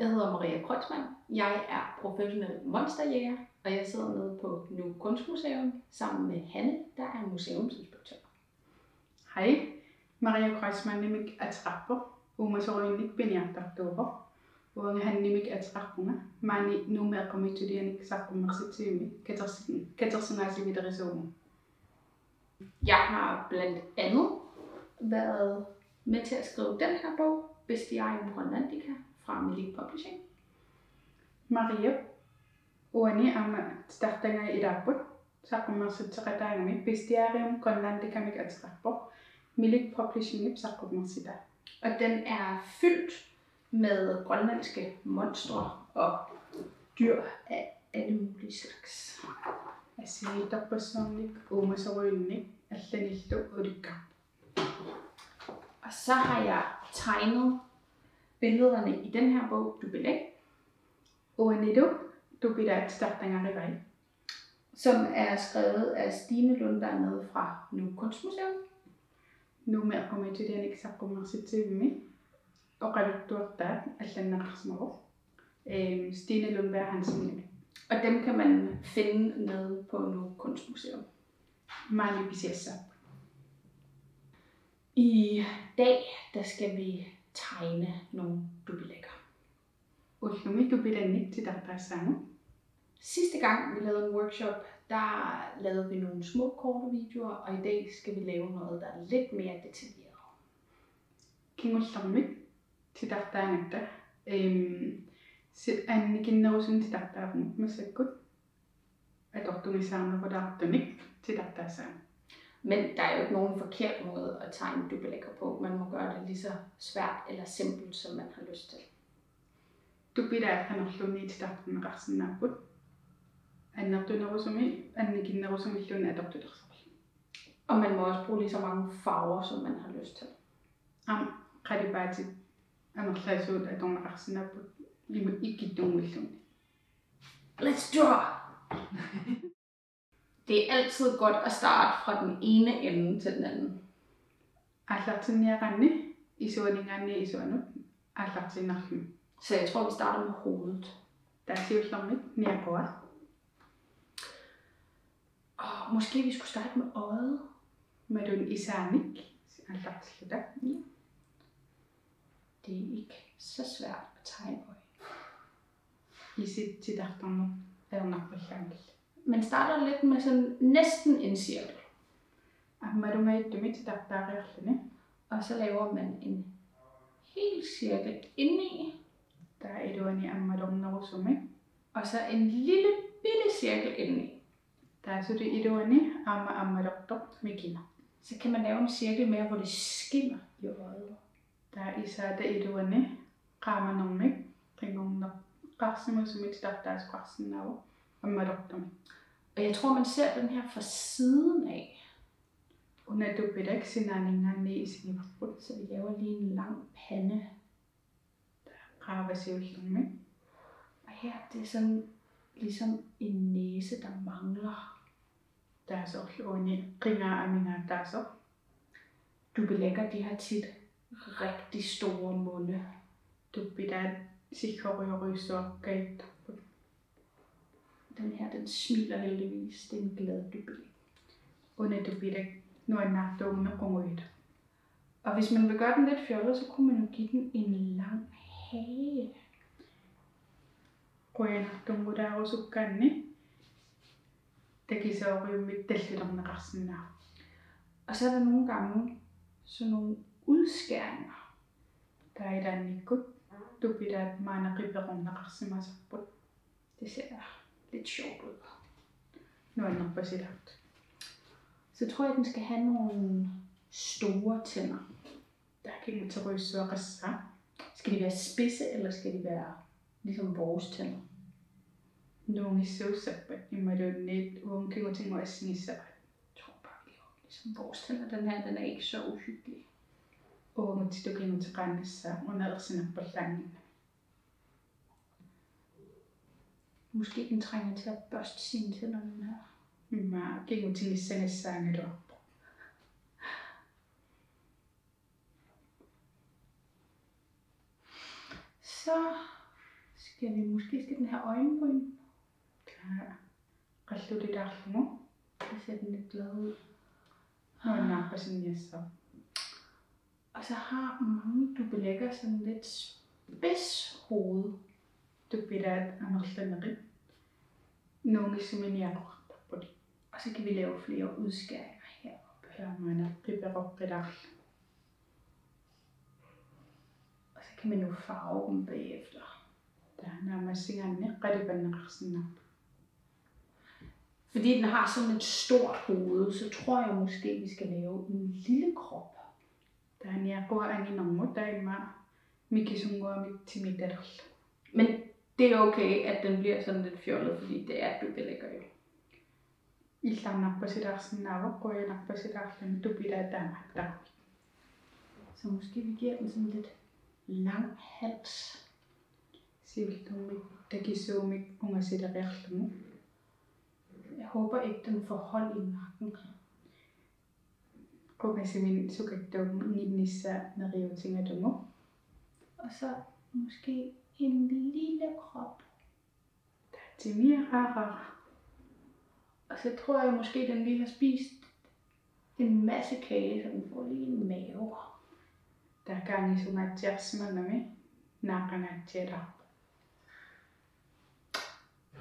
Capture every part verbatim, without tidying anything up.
Jeg hedder Maria Kreutzmann. Jeg er professionel monsterjæger, og jeg sidder nede på Nuuk Kunstmuseum sammen med Hanne, der er museumsinspektør. Hej, Maria Kreutzmannimik ateqarpoq, uumasorujunik piniartartuuvoq. Uanga Hannemik ateqarpunga, maani Nuummi eqqumiitsulianik saqqummersitsivimmi katersi-, katersugaasivilerisuuvugut. Jeg har blandt andet været med til at skrive den her bog, Bestiarium grønlandica, fra Milik Publishing. Maria, uani aamma titartagai ilaapput, saqqummersitseqataagami Bestiarium grønlandicamik ateqarpoq, Milik Publishingip saqqummersitaa. Og den er fyldt med grønlandske monstre og dyr af alle mulige slags. Assigiittorpassuarnik, uumasorujunnik, allanillu ulikkaarput. Og så har jeg tegnet billederne i den her bog, Dubeleg. Uanilu Dubelag titartagarivai. Som er skrevet af Stine Lundberg nede fra Nuuk Kunstmuseum. Nuummi eqqumiitsulianik saqqummersitsivimmi oqaluttuartaat allanneqarsimavoq. Øhm, Stine Lundberg Hansenimik. Og dem kan man finde nede på Nuuk Kunstmuseum. Maani pisiassaapput. I dag, der skal vi tegne nogle dubelegger. Ullumi dubelannik titartaassaagut. Sidste gang vi lavede en workshop, der lavede vi nogle små korte videoer, og i dag skal vi lave noget, der er lidt mere detaljeret. Kingullermik titartaagatta, øhm, si-, annikinnerusumik titartaavugut, massakkut atortugisaarnerulaartunik titartaassaagut. Men der er jo ikke nogen forkert måde at tegne dubelegger på. Man må gøre det lige så svært eller simpelt, som man har lyst til. Dubelaat qanorluunniit titartarneqarsinnaapput. Annertunerusumik, annikinnerusumilluunniit atortulersorluni. Og man må også bruge lige så mange farver, som man har lyst til. Aamma qalipaatit amerlasuut atorneqarsinnaapput ima ikkittunnguilluunniit. Let's draw! Det er altid godt at starte fra den ene ende til den anden. Aallartinniaraanni isuaninngaanniit isuanut aallartiinnarluni. Så jeg tror, vi starter med hovedet. Taava siullermik niaqua. Og måske vi skulle starte med øjet. Imaluunniit isaanik aallartilluta. Ja. Det er ikke så svært at tegne øjne. Isit titartarneq ajornarpallaanngillat. Man starter lidt med sådan næsten en cirkel. Ammalungajuttumik titartaariarluni. Og så laver man en hel cirkel indeni. Taava iluani ammalornerusumik. Og så en lille bitte cirkel indeni. Taava suli iluani aamma ammalortoq mikina. Så kan man lave en cirkel mere, hvor det skinner i øjet. Taava isaata iluani qaamanermik qingorneqarsimasumik titartaasoqarsinnaavoq ammalortumik. Og jeg tror, man ser den her fra siden af. Una dubelag sinaaninngaanniit isigivarput. Så vi laver lige en lang pande. Taava qaava siullermik. Og her, det er sådan ligesom en næse, der mangler. Taava soorlu uani qingaa amigaataasoq. Dubelegger, de har tit rigtig store munde. Dubelaat siggorujorujussuakkajuttarput. Den her, den smiler heldigvis. Det er en glad dubeleg. Una dubelag nuannaartuugami qungujutaq. Og hvis man vil gøre den lidt fjollet, så kunne man jo give den en lang hage. Qujanartunngulaarusukkaanni takisooriummik tallilerneqarsinnaavoq. Og så er der nogle gange sådan nogle udskæringer. Taava ilaannikkut dubelaat maanna qiperorneqarsimasarput. Det ser lidt sjovt ud. Nuannerpasilaartut. Så tror jeg, den skal have nogle store tænder. Taava kingutserujussuaqassaaq. Skal de være spidse, eller skal de være ligesom vores tænder? Nuungissuussappat imaluunniit uunga kingutinngua assigissavat? Jeg tror bare, vi laver dem ligesom vores tænder. Den her, den er ikke så uhyggelig. Uagutsitut kinguteqaannassaaq, una ersinerpallaannginnami. Måske den trænger til at børste sine tænder, den her. Immaqa kingutigissagassaagaluarpoq. Så Ja, vi måske skal den have øjenbryn. Ja. Qallulilaarlugu. Hvis jeg den lidt glad ud. Nuannaarpasinniassaaq. Og så har mange duppeditter sådan lidt spids hoved. Duppedaat amerlanerit. Nuunngissumik niaqoqartarput. Og så kan vi lave flere udskæringer heroppe. Taamaana qipeqoqqilaarluni. Og så kan man jo farve dem bagefter. Taava naammassigaanni qalipanneqarsinnaapput. Fordi den har sådan et stort hoved, så tror jeg måske, vi skal lave en lille krop. Taava niaqua anginermut taava immaqa mikisunnguamik timitalerlugu. Men det er okay, at den bliver sådan lidt fjollet, fordi det er duppeditter jo. Illarnarpasilaarsinnaavoq, qujanarpasilaarluni duppedaat taamaattarami. Så måske vi giver den sådan lidt lang hals. Siullermik takisuumik ungasileriarlugu. Jeg håber ikke, den får hold i nakken. Qungasiminik sukattuunnginnissaa neriuutigalugu. Og så måske en lille krop. Taava timiaqaaq. Og så tror jeg måske, den lige har spist en masse kage, så den får lige en mave. Taava kaangisungaatsiarsimagami naaqangaatsialaarpoq.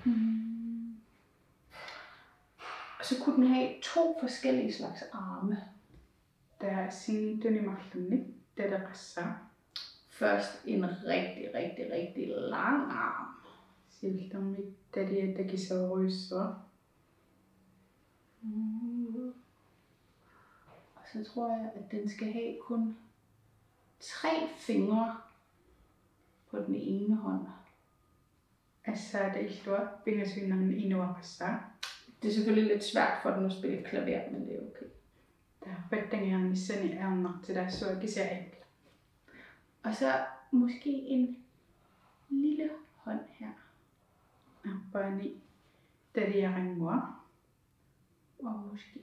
Mm. Og så kunne den have to forskellige slags arme. Taava singittuni marlunnik taleqassaaq. Først en rigtig, rigtig, rigtig lang arm. Siullermik taliaq takisoorujussuaq. Mm. Og så tror jeg, at den skal have kun tre fingre på den ene hånd. Assaata illua pingasuinnarni inuaqassaaq. Det er selvfølgelig lidt svært for den at spille klaver, men det er okay. Taava pattangiarnissani ajornartilaassuaq kisianni. Og så måske en lille hånd her. Arpaani taliarannguaq. Og måske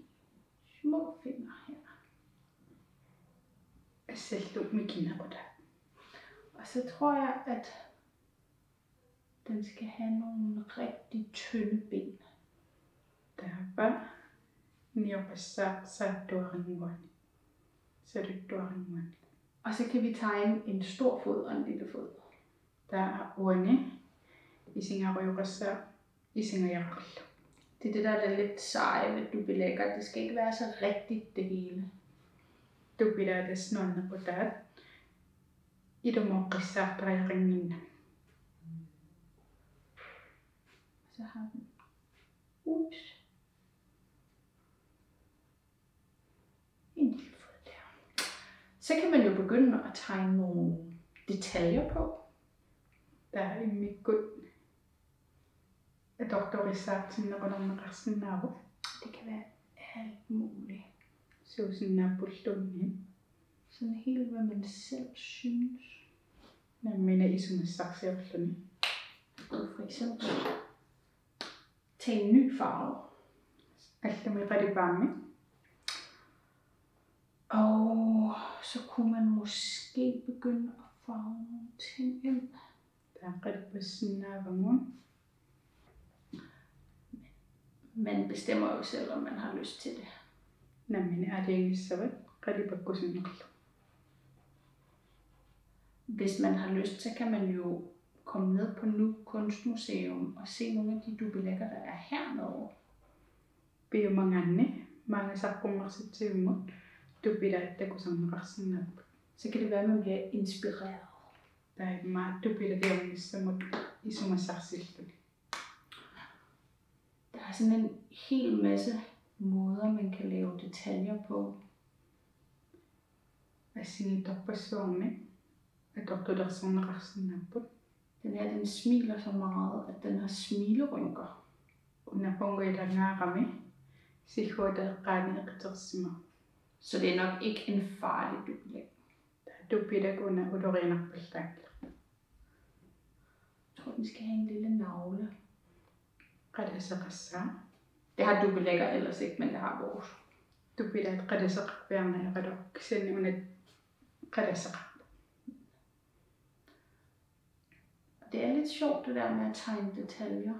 små fingre her. Assallu mikinequtaat. Og så tror jeg, at den skal have nogle rigtig tynde ben. Taava nioqassaaq saattuarannguanik. Saluttuarannguanik. Og så kan vi tegne en stor fod og en lille fod. Taava uani isigarujoqassaaq isigajaqarluni. Det er det, der er det lidt seje ved duppeditter. Det skal ikke være så rigtigt, det hele. Duppedaat tassa nuannequtaat. Ilumooqqissaartariaqannginnami. Så har den. Ups. En lille fod der. Så kan man jo begynde at tegne nogle detaljer på. Taava immikkut atortorissaartinneqarsinnaavoq. Det kan være alt muligt. Suusinnaappulluunniit. Sådan helt, hvad man selv synes. Nammineq isumassarsiorluni. Du for eksempel tage en ny farve. Allami qalipaammik. Og så kunne man måske begynde at farve nogle ting ind. Taava qalipassinnaavagut. Man bestemmer jo selv, om man har lyst til det. Nammineq aalajangissavat qalipakkusunnerlugu. Hvis man har lyst, så kan man jo komme ned på Nuuk Kunstmuseum og se nogle af de duppeditter, der er hernede. Piumagaanni maanga saqqummersitsivimmut duppedaat takusarneqarsinnaapput. Så kan det være, at man bliver inspireret. Taava immaqa duppedatiornissamut isumassarsilluni. Der er sådan en hel masse måder, man kan lave detaljer på. Assigiittorpassuarnik atortulersorneqarsinnaapput. Den her, den smiler så meget, at den har smilerynker. Una qunnguilangaarami sigguata eqqaani eqitersimavoq. Så det er nok ikke en farlig duppedat. Taava duppedat una ulorianarpallaanngilaq. Jeg tror, den skal have en lille navle. Qalaseqassaaq. Det har duppeditter ellers ikke, men det har vores. Duppedaat qalaseqarpiarneqalerpoq, kisianni una qalaseqarpoq. Og Det er lidt sjovt, det der med at tegne detaljer.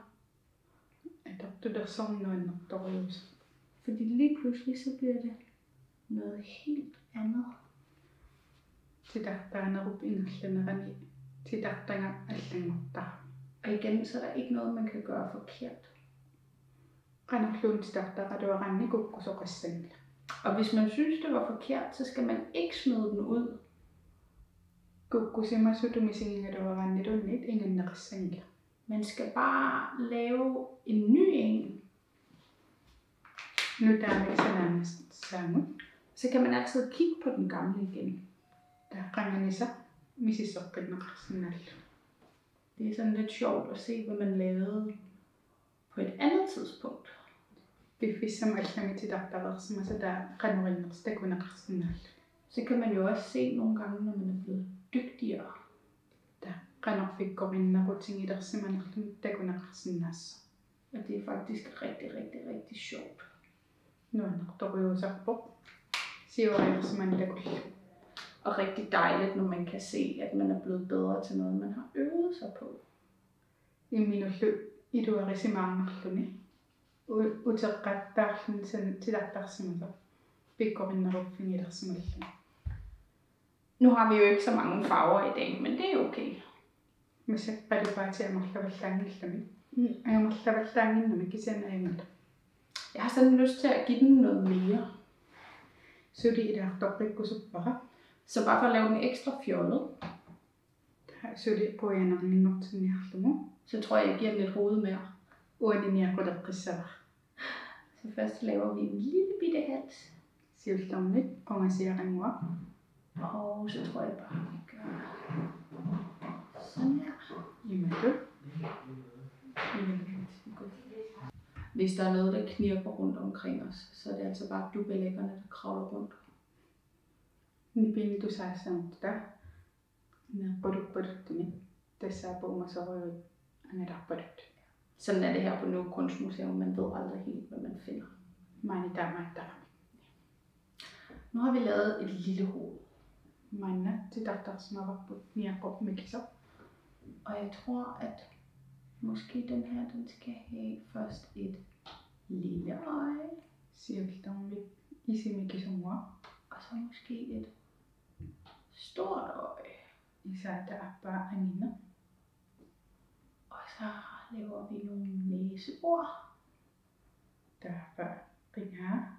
Atortulersorneq nuannertorujuusoq. Fordi lige pludselig så bliver det noget helt andet. Titartaanerup ingerlanerani titartagaq allanngortarami. Og igen, så er der ikke noget, man kan gøre forkert. Qanorluunniit titartaraluaraanni kukkusoqassanngilaq. Og hvis man synes, det var forkert, så skal man ikke smide den ud. Kukkusimasutut misigigaluaraanniluunniit inganneqassanngilaq. Man skal bare lave en ny en. Nutaamik sanaannassaamut. Så kan man altid kigge på den gamle igen. Taava qanganisaq misissoqqinneqarsinnaalluni. Det er sådan lidt sjovt at se, hvad man lavede på et andet tidspunkt. Piffissami allami titartareersimasara taava qanoq innersoq takuneqarsinnaalluni. Så kan man jo også se nogle gange, når man er blevet dygtigere. Taava qanoq pikkorinnerutigilersimanerluni takuneqarsinnaassaaq. Og det er faktisk rigtig, rigtig, rigtig sjovt. Nuannertorujuusarpoq. Siuariarsimaneq takullugu. Og rigtig dejligt, når man kan se, at man er blevet bedre til noget, man har øvet sig på. Imminullu iluarisimaarnerluni. U-, uteqqattaarluni san-, titartarsimasoq. Pikkorinneruffigilersimalluni. Nu har vi jo ikke så mange farver i dag, men det er okay. Massakkut qalipaatit amerlavallaanngillat. Mm. Amerlavallaannginnami kisianni ajunngilaq. Jeg har sådan lyst til at give den noget mere. Suli ilaartoqqikkusuppara. Så bare for at lave den ekstra fjollet. Suli qujanarninngortinniarlugu. Så tror jeg, jeg giver den et hoved mere. Uani niaquleqqissavara. Så først laver vi en lille bitte hals. Siullermik qungasiarannguaq. Og så tror jeg bare, vi gør sådan her. Imatut. Hvis der er noget, der knirker rundt omkring os, så er det altså bare dubelæggerne, der kravler rundt. Nipinik tusaassagutta. Neqquluppaluttuni. Tassa puumasorujuit angalarpaluttunik. Sådan er det her på Nuuk Kunstmuseum. Man ved aldrig helt, hvad man finder. Maani taamaattarami. Nu har vi lavet et lille hoved. Maanna titartarsimavarput niaqormikisoq. Og jeg tror, at måske den her, den skal have først et lille øje. Siullermik isimikisunngua. Og så måske et stort øje. Isaata aappaa angineq. Og så laver vi nogle næseord. Taava qingaa.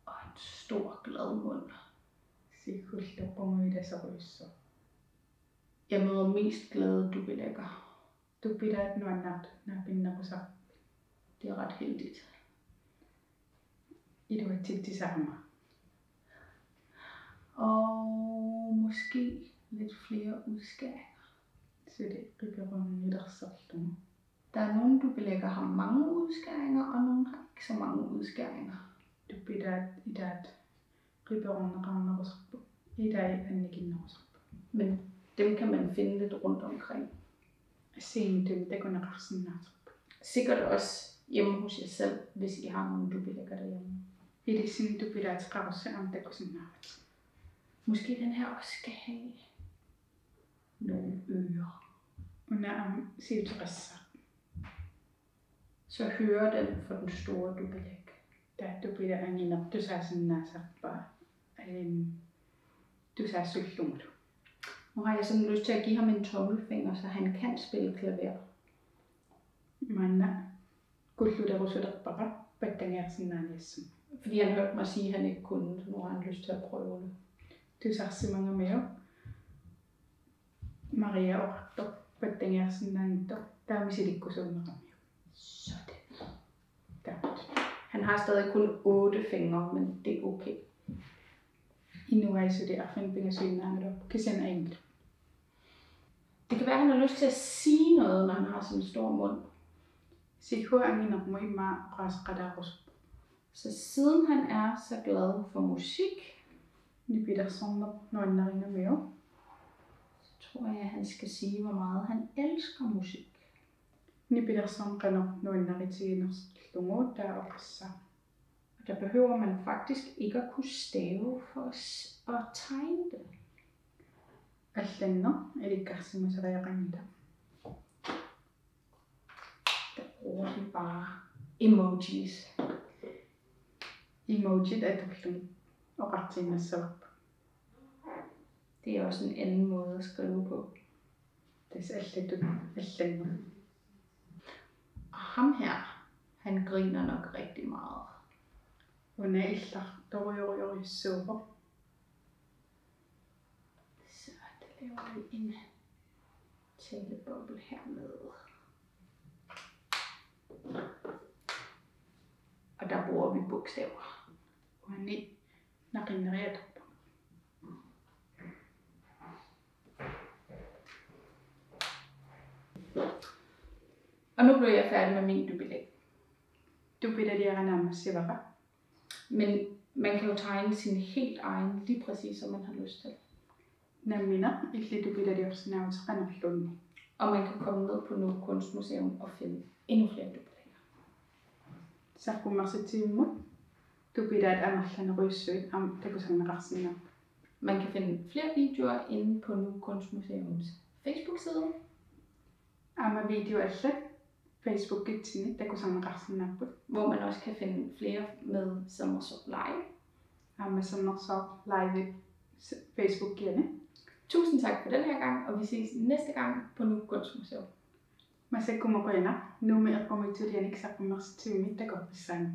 Og en stor glad mund. Siggullu qungujulasorujussuaq. Jeg møder mest glade dubelægger. Dubelæggat nuannaartut naapinnerusarput. Det er ret heldigt. Iluatsitsisarama. Og måske lidt flere udskæringer. Suli qiperornilersorlugu. Der er nogle dubelægger har mange udskæringer, og nogle har ikke så mange udskæringer. Dubelæggat ilaat qiperorneqarnerusarput. Ilai annikinnerusarput. Men dem kan man finde lidt rundt omkring. Assigiinngitsumik takuneqarsinnaasarput. Sikkert også hjemme hos jer selv, hvis I har nogle dubelægger derhjemme. Ilissinnut dubelæggateqarussat aamma takusinnaavat. Måske den her også skal have nogle ører. Una aamma siuteqassaaq. Så hører den for den store dubelæg. Taava dubelæggat angineq tusaasinnaasarpaa, øhm, tusaassullugulu. Nu har jeg sådan lyst til at give ham en tommelfinger, så han kan spille klaver. Maanna kullulerusulerpara pattagiarsinnaaniassuma. Fordi han hørte mig sige, at han ikke kunne, så nu har han lyst til at prøve det. Tusarsimagamiuk Maria oqartoq pattagiarsinnaanngitsoq taava misilikkusuunneramiuk. Sådan. Taava. Han har stadig kun otte fingre, men det er okay. Inuai suli arfineq-pingasuinnaagaluarpoq kisianni ajunngilaq. Det kan være, at han har lyst til at sige noget, når han har sådan en stor mund. Siggua anginermut immaqa oqaaseqalaarusuppoq. Så siden han er så glad for musik, nipilersorneq nuannarigamiuk, så tror jeg, at han skal sige, hvor meget han elsker musik. Nipilersorneq qanoq nuannaritiginerlugu taava oqassaaq. Og der behøver man faktisk ikke at kunne stave for at s-, at tegne det. Allanneq ilikkarsimasariaqanngilaq. Der bruger vi bare emojis. Emojit atorlugit oqartiinnassavarput. Det er også en anden måde at skrive på. Tassa allatut allanneq. Og ham her, han griner nok rigtig meget. Una illartorujorujussuuvoq. Så der laver vi en taleboble hernede. Og der bruger vi bogstaver. Uani naqinneri atorpunga. Og nu blev jeg færdig med min duppedage. Duppedagiliara naammassivara. Men man kan jo tegne sin helt egen, lige præcis som man har lyst til. Nammineq illit duppedaliorsinnaavutit qanorluunniit. Og man kan komme ned på Nuuk Kunstmuseum og finde endnu flere duppedager. Saqqummersitsivimmut duppedaat amerlanerujussuit aamma takusarneqarsinnaapput. Man kan finde flere videoer inde på Nuuk Kunstmuseums Facebook-side. Aamma videot allat Facebookitsinni takusarneqarsinnaapput. Hvor man også kan finde flere med Sermersooq Live. Aamma Sermersooq Live s-, Facebookiani. Tusind tak for den her gang, og vi ses næste gang på Nuuk Kunstmuseum. Massakkut qujanaq, Nuummi eqqumiitsulianik saqqummersitsivimmi takorpissaanga.